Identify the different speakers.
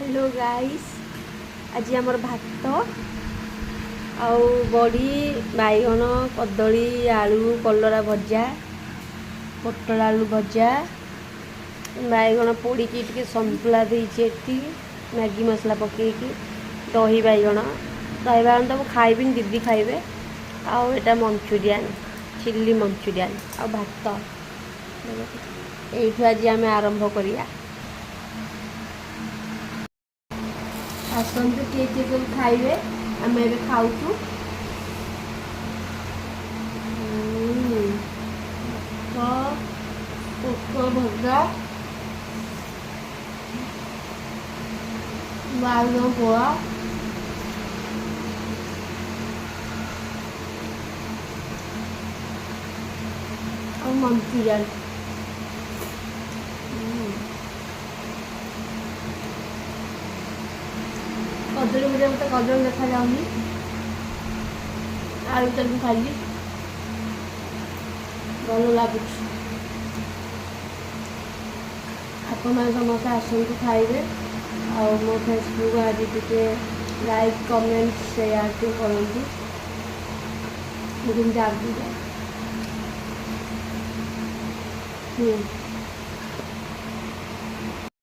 Speaker 1: Hello guys, ଆଜି ଆମର ଭାତ ଆଉ ବଡ଼ି, ବାଇଗଣ, କଦଳୀ, ଆଳୁ, କଲରା ଭଜା, ପୋଟଳ ଆଳୁ ଭଜା, ବାଇଗଣ ପୋଡ଼ିକି ଟିକେ ସନ୍ତୁଳା ଦେଇଛି ଏଠି ମ୍ୟାଗି ମସଲା ପକେଇକି, ଦହି ବାଇଗଣ। ଦହି ବାଇଗଣ ତ ମୁଁ ଖାଇବିନି, ଦିଦି ଖାଇବେ। ଆଉ ଏଇଟା ମଞ୍ଚୁରିଆନ୍, ଚିଲ୍ଲି ମଞ୍ଚୁରିଆନ୍ ଆଉ ଭାତ। ଏଇଠୁ ଆଜି ଆମେ ଆରମ୍ଭ କରିବା। ଆସନ୍ତୁ କିଏ କିଏ ସବୁ ଖାଇବେ। ଆମେ ଏବେ ଖାଉଛୁ। ଭାତ, ପୋଟଳ ଭଜା, ବାଇଗଣ ପୋଡ଼ା, ଆଉ ମଞ୍ଚୁରିଆନ୍। କଦଳୀ ଭଜା, ମୋତେ କଦଳୀ ଦେଖାଯାଉନି। ଆଳୁ ତେଲ ଖାଇଲି, ଭଲ ଲାଗୁଛି। ଆପଣମାନେ ସମସ୍ତେ ଆସନ୍ତୁ, ଖାଇବେ। ଆଉ ମୋ ଫେସବୁକ୍ ଆଇଡି ଟିକେ ଲାଇକ୍, କମେଣ୍ଟ, ସେୟାର ଟିକେ କରନ୍ତୁ, ମୁଁ ଯେମିତି ଆଗକୁ ଯାଏ।